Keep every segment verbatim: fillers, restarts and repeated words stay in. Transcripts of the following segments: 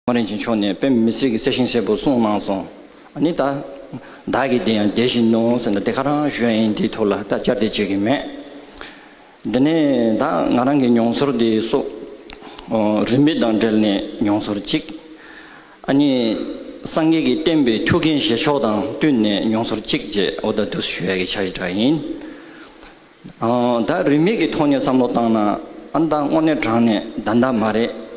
ཁོང་རིན་ཆེན་མཆོག་ནས་དཔེ་མི་སྲིད་ཀྱི་གསལ་ཞིང་གསལ་པོ་གསུངས་གནང་སོང་། ཨ་ནི་ད་བདག་གིས་དེ་ཡང་བདེ་བཞིན་ནོ་ཟེར་ན་དེ་ག་རང་ཞུ་ཡ་ཡིན། དེའི་ཐོག་ལ་ད་བསྐྱར་ཟློས་བྱེད་ཀྱི་མེད། འདི་ནས་ད་ང་རང་གི་མྱོང་ཚོར་འདི་སོགས་རིས་མེད་དང་འབྲེལ་ནས་མྱོང་ཚོར་གཅིག། ཨ་ནི་སངས་རྒྱས་ཀྱིས་བསྟན་པའི་ཐུགས་འགན་བཞེས་ཕྱོགས་དང་བསྟུན་ནས་མྱོང་ཚོར་གཅིག་བཅས་འོ་ད་འདུག་ཞུ་ཡ་གི་འཆར་གཞི་འདྲ་ཡིན། ཨ་ད་རིས་མེད་ཀྱི་ཐོག་ནས་བསམ་བློ་བཏང་ན་ཨ་ད་དངོས་གནས་དྲང་གནས་ད་ད་མ་རེད།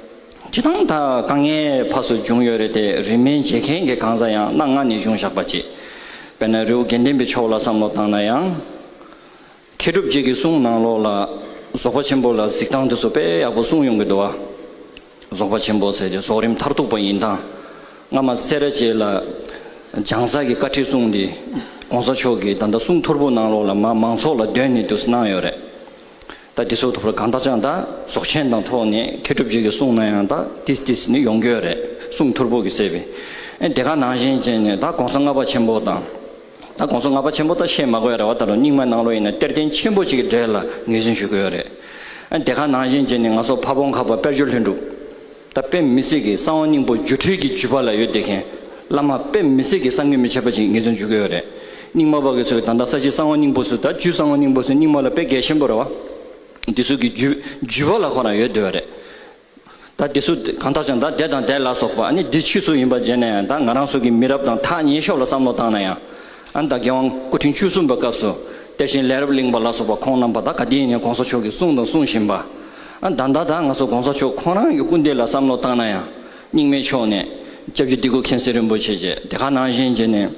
སྤྱིར་བཏང་ད་དཀའ་ངལ་ཕར་ཚུར་བྱུང་ཡོད་རེད་དེ། རིས་མེད་བྱེད་མཁན་གྱི་གང་ཟག་ཡང་གནའ་སྔ་ནས་བྱུང་བཞག་པ་ཅིག། དཔེར་ན་རི་བོ་དགེ་ལྡན་པའི་ཕྱོགས་ལ་བསམ་བློ་བཏང་ན་ཡང་། མཁས་གྲུབ་རྗེ་གི་གསུང་ནང་ལོགས་ལ་རྫོགས་པ་ཆེན་པོ་ལ་གཟིགས་སྟངས་དེ་ཚོ་དཔེ་ཡག་པོ་གསུངས་ཡོང་གི་འདུག་བ། རྫོགས་པ་ཆེན་པོ་ཟེར་ཏེ་རྫོགས་རིམ་མཐར་ཐུག་པ་ཡིན་སྟངས། སྔ་མ་སེ་ར་བྱེས་ལ་བྱང་ས་གི་བཀའ་ཁྲིད་གསུངས་ཏེ། གོང་ས་མཆོག་གིས་ད་ལྟ་གསུང་ཐོར་བུ་ནང་ལོགས་ལ་མ་མང་ཚོགས་ལ་འདོན་ནས་དུ་གནང་ཡོད་རེད། ད་དེ་ཚོ་ཐོག་ལ་གང་ལྟར་ཀྱང་ད་རྫོགས་ཆེན་དང་ཐོག་ནས་མཁས་གྲུབ་རྗེ་གི་གསུང་ན་ཡང་ད་ཏིས་ཏིས་ནི་ཡོང་གི་ཡོད་རེད། གསུང་ཐོར་བུ་གི་གསལ་བའི། ཨེ་དེ་ག་ནང་བཞིན་བྱས་ནས་ད་གོང་ས་ལྔ་པ་ཆེན་པོ་དང་། ད་གོང་ས་ལྔ་པ་ཆེན་པོ་ད་བཤད་མ་དགོས་ཡ་རེད་བ། ད་ལོ་རྙིང་མ་ནང་ལོགས་ཡིན་ན་གཏེར་སྟོན་ཆེན་པོ་ཅིག་གི་གྲས་ལ་ངོས་འཛིན་ཞུ་གི་ཡོད་རེད། ཨ་དེ་ག་ནང་བཞིན་བྱས་ནས་ང་ཚོ་ཕ་བོང་ཁ་པ་དཔལ་འབྱོར་ལྷུན་གྲུབ། ད་དཔེ་མི་སྲིད་ཀྱི་གསང་བ་སྙིང་པོ་སྒྱུ་འཕྲུལ་གྱི་བརྒྱུད་པ་ལ་ཡོད་བསྡད་མཁན། བླ་མ་དཔེ་མི་སྲིད་ཀྱི་བསམ་གྱིས་མི་ཁྱབ་པ་ཅིག་ངོས་འཛིན་ཞུ་གི་ཡོད་རེད། རྙིང་མ་པ་གི་ཚོས་ད་ལྟ་ས་སྐྱའི་གསང་བ་སྙིང་པོ་ཚོ་ད་རྒྱུད་གསང་བ་སྙིང་པོ་ཚོ་རྙིང་མ་ལ་དཔེ་གལ་ཆེན་པོ་རེད་བ། འདི་ཚོ་གི་བརྒྱུད་བརྒྱུད་པ་ལ་ཁོ་རང་ཡོད་བསྡད་པ་རེད། ད་དེ་ཚོ་གང་ལྟར་ཀྱང་ད་དེ་དང་དེ་ལ་སོགས་པ་ཨ་ནི་འདི་ཆོས་སུ་ཡིན་པ་བྱས་ན་ཡང་ད་ང་རང་ཚོ་གི་མི་རབས་དང་ཐག་ཉེ་ཤོས་ལ་བསམ་བློ་བཏང་ན་ཡང་། ཨ་ནི་ད་རྒྱལ་དབང་སྐུ་ཕྲེང་བཅུ་གསུམ་པའི་སྐབས་སུ་གཏེར་ཆེན་ལས་རབ་གླིང་པ་ལ་སོགས་པ་ཁོང་རྣམ་པ་ད་ག་དུས་ཡིན་ནའང་གོང་ས་མཆོག་གི་གསུང་དང་གསུང་བཞིན་པ། ཨ་ནི་ད་ད་ད་ང་ཚོ་གོང་ས་མཆོག་ཁོང་རང་གི་སྐུ་ལྡེ་ལ་བསམ་བློ་བཏང་ན་ཡང་། རྙིང་མའི་ཕྱོགས་ནས་སྐྱབས་རྗེ་དིལ་མགོ་མཁྱེན་བརྩེ་རིན་པོ་ཆེ་བཅས་དེ་ག་ནང་བཞིན་བྱས་ནས་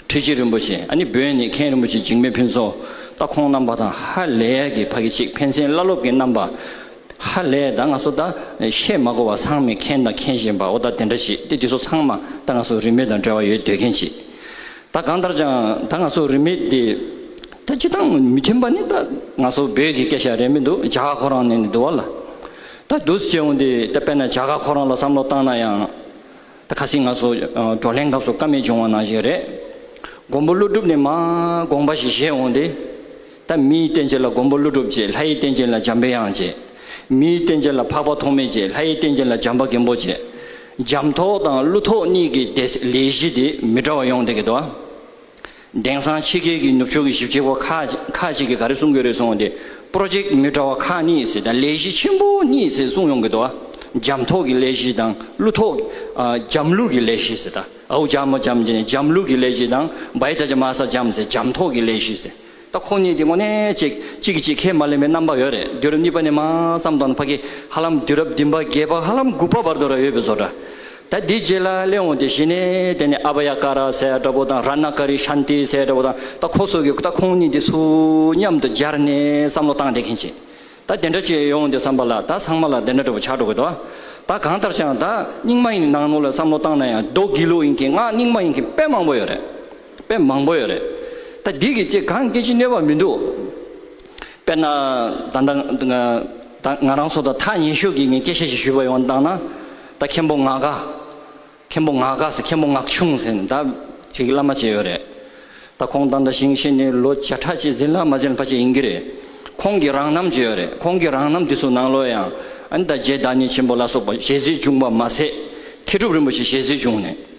ཁྲི་ཆེན་རིན་པོ་ཆེ། ཨ་ནི་བོད་ནས་མཁན་རིན་པོ་ཆེ་འཇིགས་མེད་ཕུན་ཚོགས། ད་ཁོང་རྣམ་པ་དང་ཧ་ལས་ཀྱི་ཕ་གི་གཅིག་ཕན་ཚུན་བླ་སློབ་ཀྱི་རྣམ་པ། ཧ་ལས་ད་ང་ཚོ་ད་བཤད་མ་དགོས་པ་ཚང་མས་མཁྱེན་དང་མཁྱེན་བཞིན་པ་འོ་ད་དེ་འདྲ་ཞིག་དེ་དེ་ཚོ་ཚང་མ་ད་ང་ཚོ་རིས་མེད་དང་འབྲེལ་བ་ཡོད་སྡོད་མཁན་ཞིག། ད་གང་ལྟར་ཀྱང་ད་ང་ཚོ་རིས་མེད་དེ་ད་སྤྱིར་བཏང་མི་མཐུན་པ་ནི་ད་ང་ཚོ་བོད་ཀྱི་སྐད་ཆ་རེད་མི་འདུག་རྒྱ་གར་ཁོ་རང་ནས་ནི་འདུག་བ་ལ། ད་འདུག་སེ་བྱས་འོང་དེ་ད་དཔེར་ན་རྒྱ་གར་ཁོ་རང་ལ་བསམ་བློ་བཏང་ན་ཡང་། ད་ཁ་སང་ང་ཚོ་ཨ་བགྲོ་གླེང་སྐབས་སུ་བཀའ་མོལ་བྱུང་བ་ནང་བཞིན་རེད། མགོན་པོ་ཀླུ་སྒྲུབ་ནས་མར་དགོངས་པ་ཞིག་བཞེས་འོང་སྟེ། ད་མིའི་རྟེན་ཅན་ལ་མགོན་པོ་ཀླུ་སྒྲུབ་བྱས། ལྷ་ཡི་རྟེན་ཅན་ལ་འཇམ་པའི་དབྱངས་བྱས། མིའི་རྟེན་ཅན་ལ་འཕགས་པ་ཐོགས་མེད་བྱས། ལྷ་ཡི་རྟེན་ཅན་ལ་བྱམས་པ་མགོན་པོ་བྱས། འཇམ་ཐོགས་དང་ཀླུ་ཐོགས་གཉིས་ཀྱི་དེ་ལས་གཞི་དེ་མི་འདྲ་བ་ཡོང་བསྡད་ཀྱི་འདུག་ཨ། དེང་སང་ཕྱི་རྒྱལ་གྱི་ནུབ་ཕྱོགས་ཀྱི་ཞིབ་དཔྱད་པ་ཁག་ཁག་ཅིག་གིས་ག་རེ་གསུང་གི་རེད་གསུངས་ཏེ། པྲོ་ཇེཀ་མི་འདྲ་བ་ཁག་གཉིས་ཟེར་དང་ལས་གཞི་ཆེན་པོ་གཉིས་ཟེར་གསུངས་ཡོང་གི་འདུག་ཨ། འཇམ་ཐོགས་ཀྱི་ལས་གཞི་དང་ཀླུ་ཐོགས། ཨ་འཇམ་ཀླུ་གི་ལས་གཞི་ཟེར་ད། ཨའུ་ཇ་མ་འཇམ་ཅན་འཇམ་ཀླུ་གི་ལས་གཞི་དང་བའི་ད་ཇ་མ་ས་འཇམ་ཟེར་འཇམ་ཐོགས་ཀྱི་ལས་གཞི་ཟེར། ད་ཁོ་གཉིས་དེ་དངོས་གནས་ཅིག་གཅིག་གིས་གཅིག་ཁས་མ་ལེན་པའི་རྣམ་པ་ཡོད་རེད། དུས་རབས་གཉིས་པ་ནས་མར་བསམ་བཏང་ན་ཕ་གི་ཧ་ལམ་དུས་རབས་བདུན་པ་བརྒྱད་པ་ཧ་ལམ་དགུ་པ་བར་དུ་ར་ཡོད་པའི་བཟོ་འདྲ། ད་འདི་རྗེས་ལ་སླེབས་འོང་དེ་གཞི་ནས་དེ་ནས་ཨ་བྷ་ཡ་ཀ་ར་ཟེར་འདྲ་པོ་དང་རཏྣ་ཀ་རི་ཤཱན་ཏི་ཟེར་འདྲ་པོ་དང་ད་ཁོ་ཚོ་གི་ད་ཁོང་གཉིས་དེ་ཚོ་མཉམ་དུ་སྦྱར་ནས་བསམ་བློ་བཏང་བསྡད་མཁན་ཅིག། ད་དེ་འདྲ་ཅིག་ཡོང་དུས་ཙམ་པ་ལ་ད་ཚང་མ་ལ་དེ་འདྲ་འདྲ་པོ་ཆགས་འགྲོ་གི་འདུག་ད་གང་ལྟར་ཀྱང་ད་རྙིང་མ་ཡི་ནང་ལོགས་ལ་བསམ་བློ་བཏང་ན་ཡང་མདོ་དགེ་ལུགས་ཡིན་མཁན་སྔགས་རྙིང་མ་ཡིན་མཁན་དཔེ་མང་པོ་ཡོད་རེད། དཔེ་མང་པོ་ཡོད་རེད། ད་འདི་གི་ཅིག་གང་སྐད་ཅིག་གནོད་པ་མི་འདུག་དཔེར་ན་ད་ད་ད་ང་རང་ཚོ་ད་ཐག་ཉེ་ཤོས་ཀྱི་ངས་སྐད་ཆ་ཞིག་ཞུས་པ་ཡོང་བཏང་ན། ད་མཁན་པོ་ངག་དགའ། མཁན་པོ་ངག་དགའ་ཟེར་མཁན་པོ་ངག་ཆུང་ཟེར་ནས་ད་ཅིག་བླ་མ་ཅིག་ཡོད་རེད། ད་ཁོང་ད་ལྟ་ཞིང་གཤེགས་ནས་ལོ་བརྒྱ་ཕྲག་གཅིག་ཟིན་ལ་མ་ཟིན་ལ་ཕལ་ཆེར་ཡིན་གྱི་རེད། ཁོང་གི་རང་རྣམ་ཅིག་ཡོད་རེད། ཁོང་གི་རང་རྣམ་འདི་ཚོ་ནང་ལོགས་ཡང་ཨ་ནི་ད་རྗེ་བདག་ཉིད་ཆེན་པོ་ལ་སོགས་པ་ཞལ་གཟིགས་བྱུང་བ་མ་ཟད། མཁས་གྲུབ་རིན་པོ་ཆེ་ཞལ་གཟིགས་བྱུང་ནས།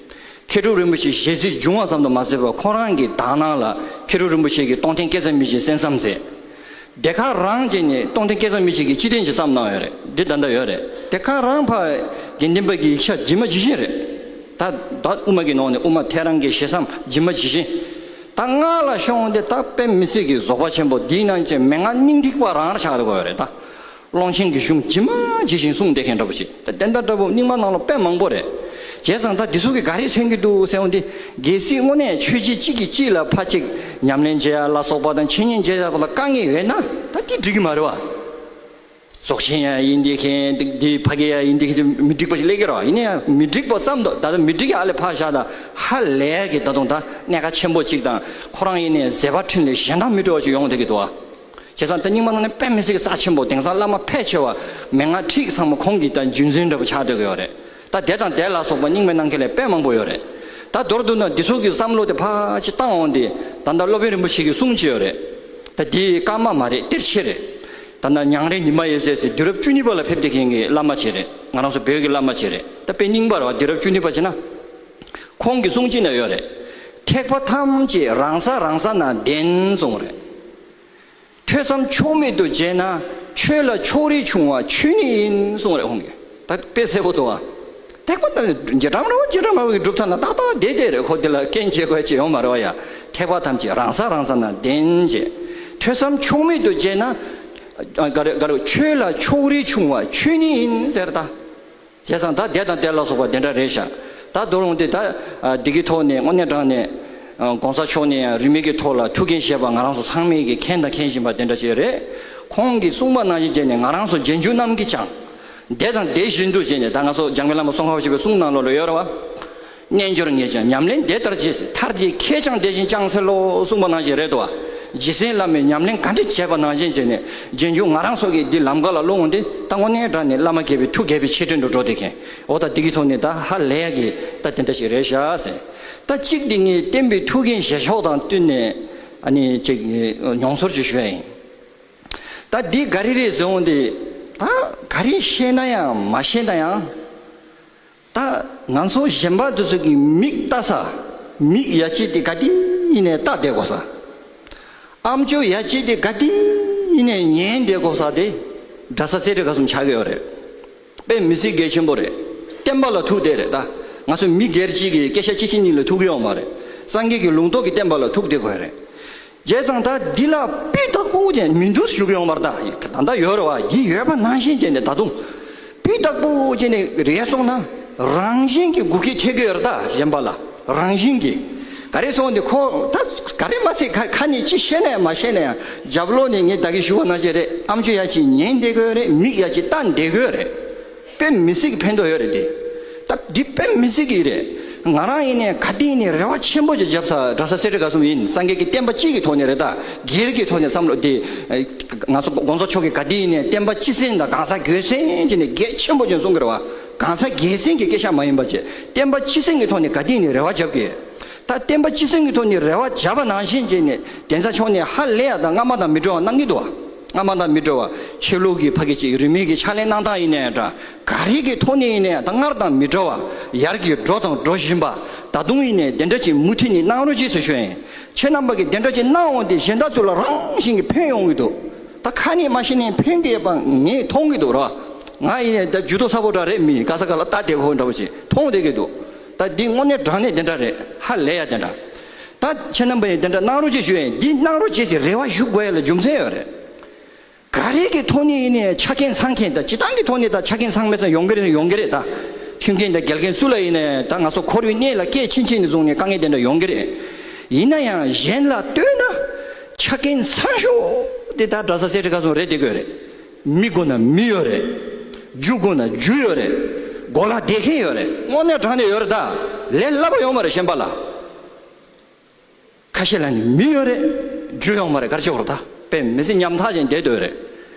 མཁས་གྲུབ་རིན་པོ་ཆེ་ཞལ་གཟིགས་བྱུང་བ་ཙམ་དུ་མ་ཟད་པར་ཁོང་རང་གི་དག་སྣང་ལ་མཁས་གྲུབ་རིན་པོ་ཆེ་གིས་སྟོང་ཐུན་སྐལ་བཟང་མི་ཆེན་གསན་བསམ་མཛད། དེ་ག་རང་བྱས་ནས་སྟོང་ཐུན་སྐལ་བཟང་མི་ཆེན་གྱི་སྤྱི་དོན་ཅིག་བརྩམས་གནང་ཡོད་རེད། འདི་ད་ལྟ་ཡོད་རེད། དེ་ག་རང་ཕར་དགེ་ལྡན་པ་གི་ཡིག་ཆ་ཇི་མ་ཇི་བཞིན་རེད། ད་ད་དབུ་མ་གི་ནང་ནས་དབུ་མ་ཐལ་རང་གི་ཞེ་མཚམས་ཇི་མ་ཇི་བཞིན། ད་སྔགས་ལ་ཤོང་སྟེ་ད་དཔེ་མི་སྲིད་ཀྱི་རྫོགས་པ་ཆེན་པོ་འདིའི་ནང་གི་མན་ངག་སྙིང་ཐིག་པ་རང་ཆགས་འགྲོ་གི་ཡོད་རེད་ད། ཀློང་ཆེན་གྱི་གཞུང་ཇི་མ་ཇི་བཞིན་གསུངས་བསྡད་མཁན་འདྲ་པོ་ཞིག། ད་དེ་འདྲ་འདྲ་པོ་རྙིང་མ་ནང་ལ་དཔེ་མང་པོ་རེད། བྱས་ཙང་ད་འདི་ཚོ་གིས་ག་རེ་མཚོན་གྱི་འདུག་ཟེར་འོང་དུས། གལ་སྲིད་དངོས་གནས་ཆོས་བརྒྱུད་གཅིག་གིས་གཅིག་ལ་ཕར་གཅིག་ཉམས་ལེན་བྱེད་ཡ་ལ་སོགས་པ་དང་འཆད་ཉན་བྱེད་ཡ་ལ་དཀའ་ངལ་ཡོད་ན་ད་དེ་འགྲིག་གི་མ་རེད་བ། རྫོགས་ཆེན་ཡང་ཡིན་དེ་མཁན་འདི་ཕ་གི་ཡང་ཡིན་དེ་མཁན་མི་འགྲིག་པ་ཞིག་སླེབས་ཀྱི་རེད་བ། ཡིན་ན་ཡང་མི་འགྲིག་པ་བསམ་འདུག་ད་ལྟ་མི་འགྲིག་ཡ་ཨ་ལས་ཕར་བཞག་ད་ཧ་ལས་ཀྱི་ད་དུང་ད་གནད་འགག་ཆེན་པོ་གཅིག་དང་ཁོ་རང་ཡིན་ནའི་མཛད་པ་འཕྲིན་ལས་གཞན་དང་མི་འདྲ་བ་ཞིག་ཡོང་བསྡད་ཀྱི་འདུག་བ། བྱས་ཙང་ད་རྙིང་མ་ནང་ནས་དཔེ་མི་སྲིད་ཀྱི་རྩ་ཆེན་པོ། དེང་སང་བླ་མ་ཕལ་ཆེ་བ་མན་ངག་ཁྲིད་ཚང་མ་ཁོང་གི་ད་རྒྱུན་འཛིན་འདྲ་པོ་ཆགས་སྡོད་ཀྱི་ཡོད་རེད། ད་དེ་དང་དེ་ལ་སོགས་པ་རྙིང་མའི་ནང་གི་ལས་དཔེ་མང་པོ་ཡོད་རེད། ད་མདོར་བསྡུ་ན་འདི་ཚོ་གི་བསམ་བློ་དེ་ཕར་ཅིག་བཏང་འོང་དེ་ད་ལྟ་སློབ་དཔོན་རིན་པོ་ཆེ་གི་གསུང་ཅིག་ཡོད་རེད། ད་འདི་བཀའ་མ་མ་རེད། གཏེར་ཆོས་རེད། ད་ནང་ཉང་རལ་ཉི་མ་ཡེ་ཟེར་ཟེར་དུས་རབས་བཅུ་གཉིས་པ་ལ་ཕེབས་བསྡད་མཁན་གྱི་བླ་མ་ཅིག་རེད། ང་རང་ཚོ་བོད་ཀྱི་བླ་མ་ཅིག་རེད། ད་དཔེ་རྙིང་པ་རེད་བ། དུས་རབས་བཅུ་གཉིས་པ་བྱས་ན། ཁོང་གི་གསུང་ཅིག་ན་ཡོད་རེད། ཐེག་པ་ཐམས་ཅད་རང་ས་རང་ས་ན་བདེན་གསུངས་རེད། ཐོས་བསམ་ཕྱོགས་མེད་དུ་བྱས་ན་ཆོས་ལ་ཕྱོགས་རིས་ཆུང་བ་ཆོས་ཉིད་ཡིན་གསུངས་རེད་ཁོང་གིས། ད་དཔེ་གསལ་པོ་འདུག་བ། ཐེག་པ་ད་རྗེ་བྲམ་ར་བ་རྗེ་བྲམ་ར་བ་གི་སྒྲུབ་ཐབས་ན་ཏག་ཏག་བསྡད་བསྡད་རེད། ཁོ་དེ་ལ་རྐྱེན་བྱེད་དགོས་ཅིག་ཡོང་མ་རེད་བ་ཡ། ཐེག་པ་ཐམས་ཅད་རང་ས་རང་ས་ན་བདེན་བྱས། ཐོས་བསམ་ཕྱོགས་མེད་དུ་བྱས་ན། ཨ་ག་རེ་ག་རེ་ཆོས་ལ་ཕྱོགས་རིས་ཆུང་བ་ཆོས་ཉིད་ཡིན་ཟེར་ད། བྱས་ཙང་ད་དེ་དང་དེ་ལ་སོགས་པ་དེ་འདྲ་རེད་ཤག་ད་དོ་རུང་དེ་ད་ཨ་འདི་གི་ཐོག་ནས་དངོས་གནས་དྲང་ནས་ཨ་གོང་ས་མཆོག་ནས་ཡང་རིས་མེད་ཀྱི་ཐོག་ལ་ཐུགས་འགན་བཞེས་པ་ང་རང་ཚོ་ཚང་མས་ཀྱི་མཁྱེན་དང་མཁྱེན་བཞིན་པ་དེ་འདྲ་ཞིག་རེད། ཁོང་གིས་གསུངས་པ་ནང་བཞིན་བྱས་ནས་ང་རང་ཚོ་རྗེས་འཇུག་རྣམས་ཀྱིས་ཀྱང་དེ་དང་དེ་བཞིན་དུ་བྱས་ནས། ད་ང་ཚོ་འཇམ་མགོན་བླ་མ་ཙོང་ཁ་པ་ཆེན་པོའི་གསུང་ནང་ལོགས་ལ་ཡོད་རེད་བ། རྣལ་འབྱོར་ངས་ཀྱང་ཉམས་ལེན་དེ་ལྟར་བྱས། མཐར་གྱིས་ཁྱེད་ཀྱང་དེ་བཞིན་སྐྱང་འཚལ་ལོ་གསུངས་པ་ནང་བཞིན་རེད་དོ། རྗེ་བཙུན་བླ་མས་ཉམས་ལེན་ག་འདྲ་བྱས་པ་ནང་བཞིན་བྱས་ནས་རྗེས་འཇུག་ང་རང་ཚོ་གིས་འདི་ལམ་ཁ་ལ་སློང་འོང་དུས་ད་དངོས་གནས་དྲང་ནས་བླ་མ་དགྱེས་པའི་ཐུགས་དགྱེས་པའི་ཆེ་འབྲིང་དུ་འགྲོ་བསྡད་མཁན། འོ་ད་འདི་གི་ཐོག་ནས་ད་ཧ་ལས་ཡག་གི་ད་དེ་འདྲ་ཞིག་རེད་ཤག་ཟེར། ད་གཅིག་འདི་ངས་བསྟན་པའི་ཐུགས་འགན་བཞེས་ཕྱོགས་དང་བསྟུན་ནས་ཨ་ནི་ཅིག་མྱོང་ཚོར་ཅིག་ཞུ་ཡ་ཡིན། ད་འདི་ག་རེ་རེད་ཟེར་འོང་དུས། ད་ག་རེ་ཤེས་ན་ཡང་མ་ཤེས་ན་ཡང་། ད་ང་ཚོ་གཞན་པ་དེ་ཚོ་གི་མིག་ལྟ་ས། མིག་ཡ་གཅིག་དེ་ག་དུས་ཡིན་ནའི་ལྟ་བསྡད་དགོས་ས། ཨམ་ཅོག་ཡ་གཅིག་དེ་ག་དུས་ཡིན་ནའི་ཉན་བསྡད་དགོས་ས་དེ་གྲྭ་ས་སེ་འབྲས་དགའ་གསུམ་ཆགས་ཀྱི་ཡོད་རེད། དཔེ་མི་སྲིད་གལ་ཆེན་པོ་རེད། བསྟན་པ་ལ་ཐུག་བསྡད་རེད་ད། ང་ཚོ་མི་སྒེར་གཅིག་གི་སྐད་ཆ་གཅིག་གཅིག་གཉིས་ལ་ཐུག་གི་ཡོད་མ་རེད། སངས་རྒྱས་ཀྱི་ལུང་རྟོགས་ཀྱི་བསྟན་པ་ལ་ཐུག་བསྡད་དགོས་རེད། བྱས་ཙང་ད་འདི་ལ་སྤུས་དག་པོ་ཅན་མི་འདུག་ཞུ་གི་ཡོང་བར་ད། ད་ལྟ་ཡོད་རེད་བ། འདི་ཡོད་པ་ནང་བཞིན་བྱས་ནས་ད་དུང་སྤུས་དག་པོ་བྱས་ནས་རེད་སོང་ན་རང་བཞིན་གྱི་འགུལ་སྐྱོད་ཐེབས་ཀྱི་ཡོད་རེད་ད། གཞན་པ་ལ་རང་བཞིན་གྱི་ག་རེ་སོང་དེ་ཁོ་ད་ག་རེ་མ་ཟད་ཁ་ཁ་ནས་ཅི་བཤད་ན་ཡང་མ་བཤད་ན་ཡང་རྒྱབ་ལོགས་ནས་ངས་ད་གིན་ཞུ་བ་ནང་བཞིན་རེད། ཨམ་ཅོག་ཡ་གཅིག་ཉན་བསྡད་དགོས་རེད། མིག་ཡ་གཅིག་ལྟ་བསྡད་དགོས་རེད། དཔེ་མི་སྲིད་ཀྱི་ཕན་ཐོགས་ཡོད་རེད་དེ། ད་འདི་དཔེ་མི་སྲིད་ཀྱི་རེད། ང་རང་ཡིན་ནའི་ག་དུས་ཡིན་ནའི་རེ་བ་ཆེན་པོ་ཅིག་བརྒྱབ་ས་གྲྭ་ས་སེ་འབྲས་དགའ་གསུམ་ཡིན། སངས་རྒྱས་ཀྱི་བསྟན་པ་སྤྱི་གི་ཐོག་ནས་རེད་ད། སྒེར་གྱི་ཐོག་ནས་བསམ་བློ་དེ། ང་ཚོ་གོང་ས་མཆོག་གིས་ག་དུས་ཡིན་ནའི་བསྟན་པ་སྤྱི་སེམས་དང་གང་ཟག་སྒེར་སེམས་ཀྱི་ནས་གལ་ཆེན་པོ་ཅིག་གསུང་གི་རེད་བ། གང་ཟག་སྒེར་སེམས་ཀྱི་སྐད་ཆ་མ་ཡིན་པ་བྱས་བསྟན་པ་སྤྱི་སེམས་ཀྱི་ཐོག་ནས་ག་དུས་ཡིན་ནའི་རེ་བ་བརྒྱབ་ཀྱི། ད་བསྟན་པ་སྤྱི་སེམས་ཀྱི་ཐོག་ནས་རེ་བ་བརྒྱབ་པ་ནང་བཞིན་བྱས་ནས་གདན་ས་མཆོག་ནས་ཧ་ལས་ཡ་ད་སྔ་མ་དང་མི་འདྲ་བ་གནང་གི་འདུག་བ། སྔ་མ་དང་མི་འདྲ་བ། ཆོས་ལུགས་ཀྱི་ཕ་གི་ཅིག་རིས་མེད་ཀྱི་ཕྱག་ལས་གནང་སྟངས་ཡིན་ནའི་འདྲ། ག་རེ་གི་ཐོག་ནས་ཡིན་ནའི་ད་སྔར་དང་མི་འདྲ་བ་ཡར་གྱི་འགྲོ་དང་འགྲོ་བཞིན་པ། ད་དུང་ཡིན་ནའི་དེ་འདྲ་ཅིག་མུ་མཐུད་ནས་གནང་རོགས་གྱིས་ཟེར་ཞུ་ཡ་ཡིན། ཁྱེད་རྣམ་པ་གིས་དེ་འདྲ་ཅིག་གནང་འོང་དུས་གཞན་དག་ཚོ་ལ་རང་བཞིན་གྱིས་ཕན་ཡོང་གི་འདུག་ད་ཁ་ནས་མ་བཤད་ནའི་ཕན་གྱི་ཡོད་པ་ངས་མཐོང་གི་འདུག་ར། ང་ཡིན་ནའི་ད་ཇུས་གཏོགས་ཚ་པོ་འདྲ་རེད། མི་ག་ས་ག་ལ་ལྟ་བསྡད་ཁོ་འདྲ་བོ་ཞིག་མཐོང་བསྡད་ཀྱི་འདུག་ད་འདི་དངོས་གནས་དྲང་གནས་དེ་འདྲ་རེད། ཧ་ལས་ཡ་དེ་འདྲ། ད་ཁྱེད་རྣམ་པ་ཡིན་དེ་འདྲ་གནང་རོགས་གྱིས་ཞུ་ཡ་ཡིན། འདི་གནང་རོགས་བྱེད་ཟེར་རེ་བ་ཞུ་དགོས་ཡ་ལ་རྒྱུ་མཚན་ཡོད་རེད། ག་རེ་གི་ཐོག་ནས་ཡིན་ནའི་ཆ་རྐྱེན་ཚང་མཁན་དང་སྤྱིར་བཏང་གི་ཐོག་ནས་ད་ཆ་རྐྱེན་ཚང་མེད་ཙང་ཡོང་གི་རེད། ཡོང་གི་རེད་ད། ཁྱིམ་མཁན་དང་རྒྱལ་མཁན་སུ་ལ་ཡིན་ནའི་ད་ང་ཚོ་འཁོར་བའི་གནས་ལ་སྐྱེས་ཕྱིན་ཆད་ནས་བཟུང་ནས་དཀའ་ངལ་དེ་འདྲ་ཡོང་གི་རེད། ཡིན་ན་ཡང་གཞན་ལ་ལྟོས་ན་ཆ་རྐྱེན་ཚང་ཤོས་དེ་ད་གྲྭ་ས་སེ་འབྲས་དགའ་གསུམ་རེད་བསྡད་དགོས་རེད། མི་དགོས་ན་མི་ཡོད་རེད། རྒྱུ་དགོས་ན་རྒྱུ་ཡོད་རེད། གོ་ལ་འདེད་མཁན་ཡོད་རེད། དངོས་གནས་དྲང་གནས་ཡོད་རེད་ད། ལས་སླ་པོ་ཡོད་མ་རེད་གཞན་པ་ལ། ཁ་ཤས་ལ་ནི་མི་ཡོད་རེད། རྒྱུ་ཡོད་མ་རེད། ག་རེ་བྱེད་དགོས་རེད་ད། དཔེ་མི་སྲིད་ཉམ་ཐག་ཅན་བསྡད་སྡོད་རེད།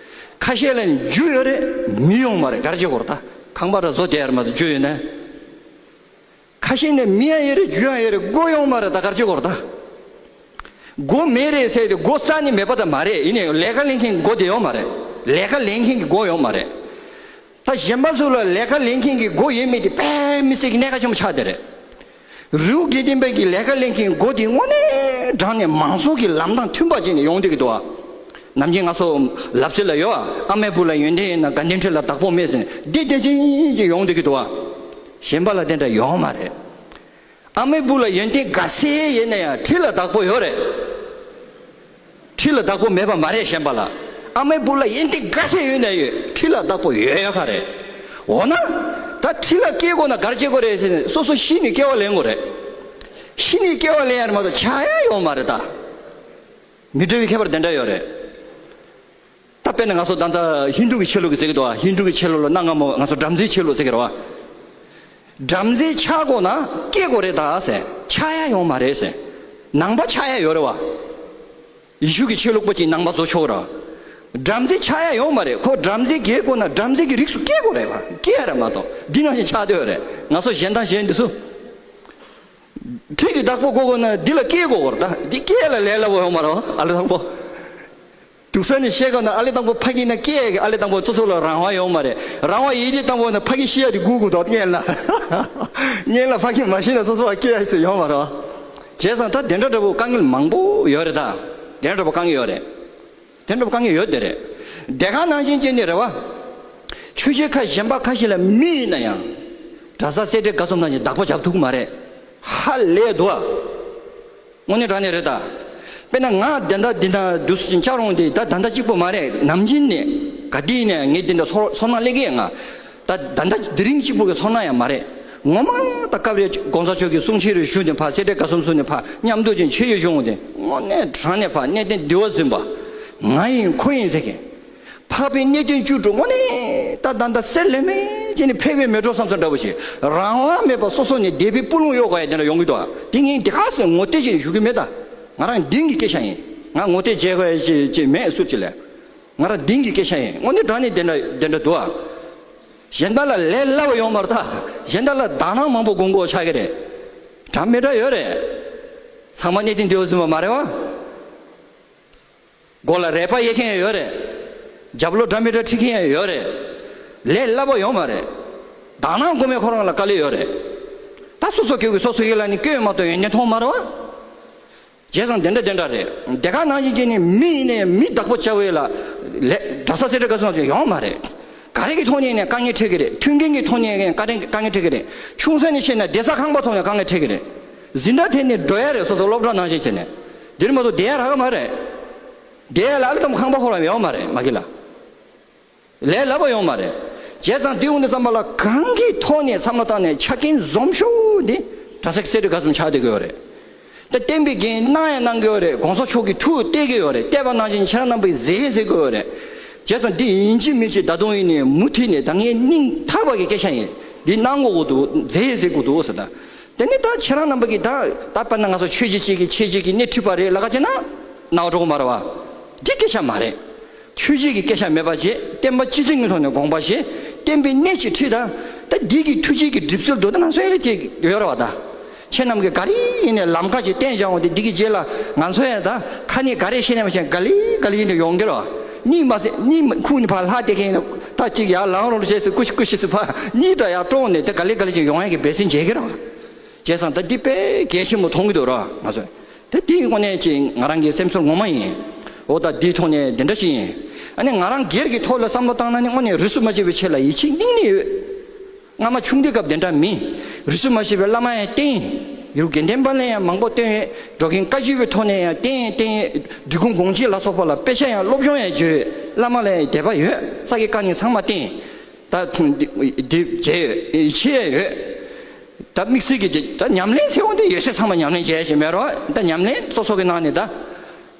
ཁ་ཤས་ལ་ནི་རྒྱུ་ཡོད་རེད། མི་ཡོད་མ་རེད། ག་རེ་བྱེད་དགོས་རེད་ད། ཁང་པ་ར་བཟོ་བསྡད་ཡ་རེད་མ་གཏོགས་རྒྱུ་ཡོད་ན། ཁ་ཤས་ནི་མི་ཡང་ཡོད་རེད། རྒྱུ་ཡང་ཡོད་རེད། སྒོ་ཡོད་མ་རེད་ད། ག་རེ་བྱེད་དགོས་རེད་ད། སྒོ་མེད་རེད་ཟེར་ཏེ་སྒོ་རྩ་ནས་མེད་པ་ད་མ་རེད། ཡིན་ནའི་ལས་ཀ་ལེན་མཁན་གྱི་སྒོ་དེ་ཡོད་མ་རེད། ལས་ཀ་ལེན་མཁན་གྱི་སྒོ་ཡོད་མ་རེད། ད་གཞན་པ་ཚོ་ལ་ལས་ཀ་ལེན་མཁན་གྱི་སྒོ་ཡོད་མེད་དེ་དཔེ་མི་སྲིད་ཀྱི་གནད་འགག་ཆེན་པོ་ཆགས་བསྡད་རེད། རི་བོ་དགེ་ལྡན་པའི་གི་ལས་ཀ་ལེན་མཁན་སྒོ་དེ་དངོས་གནས་དྲང་ནས་མང་ཚོགས་ཀྱི་ལམ་དང་མཐུན་པ་བྱས་ནས་ཡོང་བསྡད་ཀྱི་འདུག་ཨ། ནམ་རྒྱུན་ང་ཚོ་ལབ་ཚུལ་ལ་ཡོད་ཨ། ཨ་མའི་བུ་ལ་ཡོན་ཏན་ཡོད་ན་དགའ་ལྡན་ཁྲི་ལ་བདག་པོ་མེད་ཟེར་འདི་དེ་བཞིན་གྱི་ཡོང་བསྡད་ཀྱི་འདུག་ཨ། གཞན་པ་ལ་དེ་འདྲ་ཡོང་མ་རེད། ཨ་མའི་བུ་ལ་ཡོན་ཏན་ག་ཚད་ཡོད་ན་ཡང་ཁྲི་ལ་བདག་པོ་ཡོད་རེད། ཁྲི་ལ་བདག་པོ་མེད་པ་མ་རེད་གཞན་པ་ལ། ཨ་མའི་བུ་ལ་ཡོན་ཏན་ག་ཚད་ཡོད་ན་ཡོད་ཁྲི་ལ་བདག་པོ་ཡོད་ཡོད་ཁ་རེད། འོ་ན། ད་ཁྲི་ལ་སྐྱེ་དགོས་ན་ག་རེ་བྱེད་དགོས་རེད་ཟེར་ནས་སོ་སོ་ཤི་ནས་སྐྱེ་བ་ལེན་དགོས་རེད། ཤི་ནས་སྐྱེ་བ་ལེན་ཡ་རེད་མ་གཏོགས་ཆགས་ཡ་ཡོད་མ་རེད་ད། མི་འདྲ་བའི་ཁྱད་པར་དེ་འདྲ་ཡོད་རེད། ད་དཔེར་ན་ང་ཚོ་ད་ལྟ་ཧིན་དུ་གི་ཆོས་ལུགས་ཀྱི་ཟེར་གི་འདུག་ཨ། ཧིན་དུ་གི་ཆོས་ལུགས་ལ་གནའ་སྔ་མོ་ང་ཚོ་བྲམ་ཟེའི་ཆོས་ལུགས་ཟེར་གི་རེད་བ། བྲམ་ཟེ་ཆགས་དགོས་ན་སྐྱེ་དགོས་རེད་ད་ཟེར། ཆགས་ཡ་ཡོང་མ་རེད་ཟེར། ནང་པ་ཆགས་ཡ་ཡོད་རེད་བ། ཡེ་ཤུ་གི་ཆོས་ལུགས་པ་ཅིག་ནང་པ་བཟོ་ཆོག་ར། བྲམ་ཟེ་ཆགས་ཡ་ཡོང་མ་རེད། ཁོ་བྲམ་ཟེ་སྐྱེ་དགོས་ན་བྲམ་ཟེ་གི་རིགས་སུ་སྐྱེ་དགོས་རེད་བ། སྐྱེ་ཡ་རེད་མ་གཏོགས་འདི་ནང་བཞིན་ཆགས་སྡོད་རེད། ང་ཚོ་གཞན་དང་གཞན་འདི་ཚོ། ཁྲི་གི་བདག་པོ་དགོས་དགོས་ན་འདི་ལ་སྐྱེ་དགོས་རེད་ད། འདི་སྐྱེ་ཡ་ལ་ལས་སླ་པོ་ཡོང་མ་རེད་བ། ཨ་ལ་དང་པོ། ཡུག་ས་ནས་བཤད་ག་ན་ཨ་ལེ་དང་པོ་ཕ་གི་ན་སྐྱེ་ཡ་གི་ཨ་ལེ་དང་པོ་སོ་སོ་ལ་རང་དབང་ཡོད་མ་རེད། རང་དབང་ཡིན་དེ་དང་པོ་ན་ཕ་གི་ཤི་ཡ་དེ་སྒུག་དགོས་དོགས་ཉན་ལ། ཉན་ལ་ཕ་གི་མ་ཤི་ན་སོ་སོ་བ་སྐྱེ་ཡ་ཟེར་ཡོད་མ་རེད་བ། བྱས་ཙང་ད་དེ་འདྲ་འདྲ་པོ་དཀའ་ངལ་མང་པོ་ཡོད་རེད། ད་དེ་འདྲ་འདྲ་པོ་དཀའ་ངལ་ཡོད་རེད། དེ་འདྲ་པོ་དཀའ་ངལ་ཡོད་དེ་རེད། དེ་ག་ནང་བཞིན་བྱས་ནས་རེད་བ། ཆོས་བྱེད་ཁ་གཞན་པ་ཁ་ཤས་ལ་མི་ཡིན་ན་ཡང་། གྲྭ་ས་སེ་འབྲས་དགའ་གསུམ་ནང་བཞིན་བདག་པོ་བྱ་ཐུབ་ཀྱི་མ་རེད། ཧ་ལས་འདུག་ཨ། དངོས་གནས་དྲང་གནས་རེད་ད། དཔེར་ན་ང་དེ་འདྲ་འདི་འདྲ་འདུག་སེ་བཅར་འོང་དེ་ད་ད་ལྟ་གཅིག་པོ་མ་རེད། ནམ་རྒྱུན་ནས་ག་དུས་ནས་ངས་འདི་འདྲ་ཚོར་ཚོར་སྣང་སླེབས་ཀྱི་ཡོད། ང་ད་ད་ལྟ་དེ་རིང་གཅིག་པོ་གི་ཚོར་སྣང་ཡང་མ་རེད། ངོ་མ་ད་སྐབས་རེ་གོང་ས་མཆོག་གི་གསུང་ཆོས་རེ་ཞུས་ནས་ཕར་སེ་འབྲས་དགའ་གསུམ་སོང་ནས་ཕར་མཉམ་དུ་ཅིག་མཆོད་མཇལ་ཞུ་འོང་དེ་དངོས་གནས་དྲང་གནས་ཕར་གནས་བརྟན་འདི་བ་འཛིན་པ། ང་ཡིན་ཁོ་ཡིན་ཟེར་མཁན། འཕགས་པའི་གནས་བརྟན་བཅུ་དྲུག་དངོས་གནས་ད་ད་ད་གསེར་ལས་མེད་ཅན་ནི་ཕལ་པའི་མེ་ཏོག་བསམ་ཚུལ་འདྲ་པོ་ཞིག་རང་དབང་མེད་པར་སོ་སོ་ནས་སྡེ་པའི་སྤུ་ལོང་གཡོག་དགོས་ཡ་དེ་འདྲ་ཡོང་གི་འདུག་དེ་ངས་འདི་ག་ཟེར་ངོ་དེབ་ཅིག་ཞུ་གི་མེད་ད། ང་རང་འདིང་གི་སྐད་ཆ་ཡིན། ང་ངོ་དེབ་མཇལ་དགོས་ཡ་ཅིག་ཅིག་མེད་སུ་ཅིག་ལས། ང་རང་འདིང་གི་སྐད་ཆ་ཡིན། དངོས་གནས་དྲང་གནས་དེ་འདྲ་དེ་འདྲ་འདུག་ཨ། གཞན་དག་ལ་ལས་སླ་བ་ཡོང་མ་རེད་ད། གཞན་དག་ལ་དག་སྣང་མང་པོ་སྒོམ་དགོས་ཆགས་ཀྱི་རེད། འདྲ་མི་འདྲ་ཡོད་རེད། ཚང་མ་གནས་བརྟན་འདི་བ་འཛིན་པ་མ་རེད་བ། མགོ་ལ་རལ་པ་གཡས་མཁན་ཡང་ཡོད་རེད། རྒྱབ་ལོགས་དགྲ་མི་དགྲ་ཁྲིད་མཁན་ཡང་ཡོད་རེད། ལས་སླ་པོ་ཡོད་མ་རེད། དག་སྣང་སྒོམ་མཁན་ཁོ་རང་ལ་དཀའ་ལས་ཡོད་རེད། ད་སོ་སོ་སྐྱོ་གི་སོ་སོ་ཡིད་ལ་ནི་སྐྱོ་ཡོད་མ་གཏོགས་ཡོན་ཏན་མཐོང་མ་རེད་བ། བྱས་ཙང་དེ་འདྲ་དེ་འདྲ་རེད། དེ་ག་ནང་བཞིན་བྱས་ནས་མི་ཡིན་ནའི་མི་བདག་པོ་བྱ་བའི་ལ་ལས་གྲྭ་ས་སེ་འབྲས་དགའ་གསུམ་ཡོང་མ་རེད། ག་རེ་གི་ཐོག་ནས་ནས་དཀའ་ངལ་འཕྲད་ཀྱི་རེད། མཐུན་རྐྱེན་གྱི་ཐོག་ནས་ནས་དཀའ་ངལ་དཀའ་ངལ་འཕྲད་ཀྱི་རེད། ཆུང་ས་ནས་བཤད་ན་བསྡད་ས་ཁང་པ་ཐོག་ནས་དཀའ་ངལ་འཕྲད་ཀྱི་རེད། འཛིན་གྲྭ་དེ་ནས་འགྲོ་ཡ་རེད། སོ་སོ་སློབ་གྲྭ་ནང་བཞིན་བྱས་ནས། འདིར་མ་གཏོགས་བསྡད་ཡ་རག་གི་མ་རེད། བསྡད་ཡ་ལ་ཨ་ལ་ཙམ་ཁང་པ་ཁོ་རང་ཡོང་མ་རེད་མ་གི་ལ། ལས་སླ་པོ་ཡོང་མ་རེད། བྱས་ཙང་དེ་འོང་དུས་ཙམ་པ་ལ་གང་གི་ཐོག་ནས་བསམ་བློ་བཏང་ནས་ཆ་རྐྱེན་འཛོམས་ཤོས་འདི་གྲྭ་ས་སེ་འབྲས་དགའ་གསུམ་ཆགས་བསྡད་ཀྱི་ཡོད་རེད། ད་བསྟན་པའི་འགན་གནང་ཡང་གནང་གི་ཡོད་རེད། གོང་ས་མཆོག་གིས་ཐུགས་གཏད་ཀྱི་ཡོད་རེད། གཏད་པ་ནང་བཞིན་ཁྱེད་རང་རྣམ་པས་མཛད་མཛད་ཀྱི་ཡོད་རེད། བྱས་ཙང་འདི་ཡིན་གཅིག་མིན་གཅིག་ད་དུང་ཡིན་ནས་མུ་མཐུད་ནས་ད་ངའི་སྙིང་ཐག་པ་གི་སྐད་ཆ་ཡིན། འདི་གནང་དགོས་ཀྱི་འདུག་མཛད་མཛད་དགོས་འདུག་ཟེར། ད་དེ་ནས་ད་ཁྱེད་རང་རྣམ་པ་གིས་ད་ད་དཔེར་ན་ང་ཚོ་ཆོས་བརྒྱུད་གཅིག་གིས་ཆོས་བརྒྱུད་ཀྱི་སྣེ་ཁྲིད་པ་རེད་ལབ་ཀ་བྱས་ན་རྣ་བ་འགྲོ་གི་མ་རེད་བ། འདི་སྐད་ཆ་མ་རེད། ཆོས་བརྒྱུད་ཀྱི་སྐད་ཆ་མེད་པ་བྱས། བསྟན་པ་སྤྱི་མཚུངས་ཀྱི་ཐོག་ནས་དགོངས་པ་བཞེས། བསྟན་པའི་གནས་ཅིག་ཁྲིད་ད། ད་འདི་གི་ཐུགས་རྗེ་གི་གྲིབ་བསིལ་དུ་ད་ང་ཚོ་ཡང་ཅིག་ཡོད་རེད་བ་ད། ཁྱེད་རྣམས་ཀྱིས་ག་རེ་ཡིན་ནས་ལམ་ཁ་ཅིག་བསྟན་བཞག་འོང་དེ་འདི་གི་རྗེས་ལ་ང་ཚོ་ཡང་ད་ཁ་ནས་ག་རེ་བཤད་ནས་མ་བཤད་ག་ལེ་ག་ལེ་ཡིན་དུ་ཡོང་གི་རེད་བ། གཉིད་མ་སད་གཉིད་མ་ཁུག་ནས་ཕར་ལྷག་བསྡད་མཁན་ཡིན་ན་ད་ཅིག་ཡར་ལངས་རོགས་བྱས་སུ་ཀུ་ཤི་ཀུ་ཤི་སུ་ཕར་གཉིད་འདྲ་ཡར་དཀྲོགས་ནས་དེ་ག་ལེ་ག་ལེ་ཅིག་ཡོང་ཡ་གི་འབད་བརྩོན་བྱེད་ཀྱི་རེད་བ། བྱས་ཙང་ད་འདི་དཔེ་གལ་ཆེན་པོ་མཐོང་གི་འདུག་ར་ང་ཚོས། ད་འདི་དངོས་གནས་ཅིག་ང་རང་གི་སེམས་ཚོར་ངོ་མ་ཡིན། འོ་ད་འདིའི་ཐོག་ནས་འདི་འདྲ་ཞིག་ཡིན། ཨ་ནི་ང་རང་སྒེར་གྱི་ཐོག་ལ་བསམ་བློ་བཏང་ན་ནི་དངོས་གནས་རིས་སུ་མ་ཆད་པའི་ཆེད་ལ་ཡིད་ཆེས་སྙིང་ནས་ཡོད། སྔ་མ་ཆུང་དུས་སྐབས་དེ་འདྲ་མིན། རིས་སུ་མ་ཆད་པའི་བླ་མ་ཡང་བསྟེན། ཡུལ་དགེ་ལྡན་པ་ལ་ཡང་མང་པོ་བསྟེན་ཡོད། འགྲོ་མགོན་བཀའ་བརྒྱུད་པའི་ཐོག་ནས་ཡང་བསྟེན་བསྟེན་ཡོད། འབྲི་གུང་དགོངས་གཅིག་ལ་སོགས་པ་ལ་དཔེ་ཆ་ཡང་སློབ་སྦྱོང་ཡང་བརྒྱུད་ཡོད། བླ་མ་ལ་ཡང་དད་པ་ཡོད། ས་དགེ་བཀའ་རྙིང་ཚང་མ་བསྟེན། ད་འདི་འདི་བྱས་ཡོད། ཡིད་ཆེས་ཡོད། ད་དམིགས་བསལ་གྱི་ད་ཉམས་ལེན་ཟེར་འོང་དེ་ཡོད་ཚད་ཚང་མ་ཉམས་ལེན་བྱས་ཞེས་མེད་རོགས། ད་ཉམས་ལེན་སོ་སོ་གི་ནང་ནས་ད་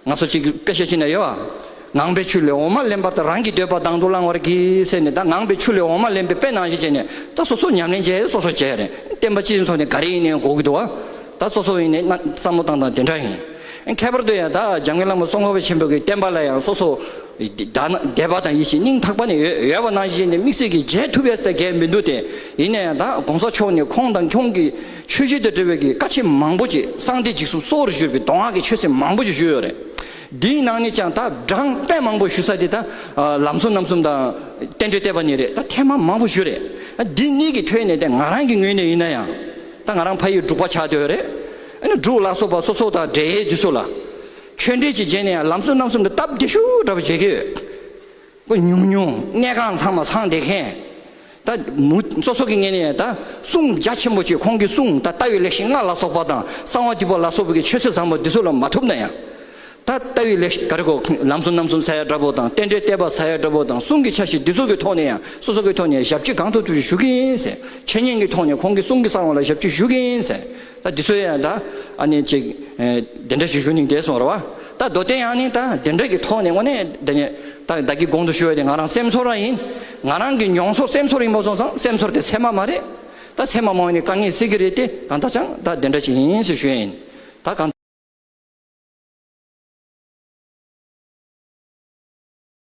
ང་ཚོ་གཅིག་དཔེ་ཆ་ཤེས་ན་ཡོད་བ། ངང་པའི་ཆུ་ལས་འོ་མ་ལེན་པར་ལྟ། རང་གི་འདོད་པ་དང་དུ་བླང་བར་གྱིས་ཟེར་ནས། ད་ངང་པའི་ཆུ་ལས་འོ་མ་ལེན་པའི་དཔེ་ནང་བཞིན་བྱས་ནས་ད་སོ་སོ་ཉམས་ལེན་བྱས། སོ་སོ་བྱས་རེད། བསྟན་པ་སྤྱི་ཚོགས་ནས་ག་རེ་ཡིན་ནའི་དགོས་ཀྱི་འདུག་བ། ད་སོ་སོ་ཡིན་ནའི་ན་བསམ་བློ་བཏང་སྟངས་དེ་འདྲ་ཡིན། ཁྱད་པར་དུ་ཡང་ད་འཇམ་མགོན་བླ་མ་ཙོང་ཁ་པ་ཆེན་པོ་གི་བསྟན་པ་ལ་ཡང་སོ་སོ་དད་ན་དད་པ་དང་ཡིད་ཆེས་སྙིང་ཐག་པ་ནས་ཡོད་ཡོད་པ་ནང་བཞིན་ནས་དམིགས་བསལ་གྱི་བྱེད་ཐུབ་ཡས་ཟེར་གལ་མི་འདུག་སྟེ། ཡིན་ན་ཡང་ད་གོང་ས་མཆོག་ནས་ཁོང་དང་ཁོང་གི་ཆོས་བརྒྱུད་དང་འབྲེལ་བའི་གི་བཀའ་ཆད་མང་པོ་ཅིག་གསང་བདེ་འཇིགས་གསུམ་སྲོག་རུ་བཞུར་བའི་གདོང་ཁ་གི་ཆོས་ཚན་མང་པོ་ཅིག་ཞུས་ཡོད་རེད། འདིའི་ནང་ནས་ཀྱང་ད་གྲངས་དཔེ་མང་པོ་ཞུ་ས་དེ་ད་ལམ་གསུམ་རྣམ་གསུམ་དང་རྟེན་འབྲེལ་བསྟོད་པ་གཉིས་རེད། ད་ཐེངས་མ་མང་པོ་ཞུས་རེད། འདི་གཉིས་ཀྱི་ཐོག་ནས་ད་ང་རང་གི་ངོས་ནས་ཡིན་ན་ཡང་། ད་ང་རང་ཕ་ཡུལ་འབྲུག་པ་ཆགས་བསྡད་ཡོད་རེད། ཨ་ནི་འབྲུག་ལ་སོགས་པ་སོ་སོ་དང་འབྲེལ་ཡས་དེ་ཚོ་ལ་ཆོས་འབྲེལ་ཅིག་བྱས་ནས་ཡང་ལམ་སྲོལ་རྣམ་གསུམ་དེ་སྟབས་བདེ་ཤོས་འདྲ་པོ་བྱེད་ཀྱི་ཡོད། ཁོ་ཉུང་ཉུང་གནས་ཁང་ཚང་མ་ཚང་བསྡད་མཁན། ད་མུ་སོ་སོ་གི་ངོས་ནས་ད་གསུང་རྒྱ་ཆེན་པོ་ཅིག་ཁོང་གི་གསུང་ད་ལྟ་བའི་ལེགས་བཤད་ལྔ་ལ་སོགས་པ་དང་གསང་བ་འདུས་པ་ལ་སོགས་པའི་གི་ཆོས་ཚུལ་བཟང་པོ་འདི་ཚོ་ལ་མ་ཐུབ་ན་ཡང་། ད་ལྟ་བའི་ལེགས་ག་རེ་གོ་ལམ་སྲོལ་རྣམ་གསུམ་ཟེར་ཡ་འདྲ་པོ་དང་རྟེན་འབྲེལ་བསྟོད་པ་ཟེར་ཡ་འདྲ་པོ་དང་གསུང་གི་ཆ་ཤས་འདི་ཚོ་གི་ཐོག་ནས་ཡང་སོ་སོ་གི་ཐོག་ནས་ཞབས་ཕྱི་གང་ཐུབ་ཐུབ་ཅིག་ཞུ་གི་ཡིན་ཟེར། འཆད་ཉན་གྱི་ཐོག་ནས་ཁོང་གི་གསུང་གི་གསང་བ་ལ་ཞབས་ཕྱི་ཞུ་གི་ཡིན་ཟེར། ད་འདི་ཚོ་ཡང་ད་ཨ་ནི་ཅིག་ཨེ་དེ་འདྲ་ཞིག་ཞུ་ནི་འདས་སོང་ར་བ། ད་མདོ་སྟོད་ཡང་ནི་ད་དེ་འདྲ་གི་ཐོག་ནས་དངོས་གནས་དེ་ནས་ད་བདག་གི་གོང་དུ་ཞུ་བ་དེ་ང་རང་སེམས་ཚོར་ར་ཡིན། ང་རང་གི་མྱོང་ཚོར་སེམས་ཚོར་ཡིན་པ་སོང་ཙང་སེམས་ཚོར་དེ་ཚད་མ་མ་རེད། ད་ཚད་མ་མ་ཡིན་ནི་དཀའ་ངལ་སེལ་གི་རེད་དེ་གང་ལྟར་ཀྱང་ད་དེ་འདྲ་ཅིག་ཡིན་ཟེར་ཞུ་ཡ་ཡིན། ད་གང་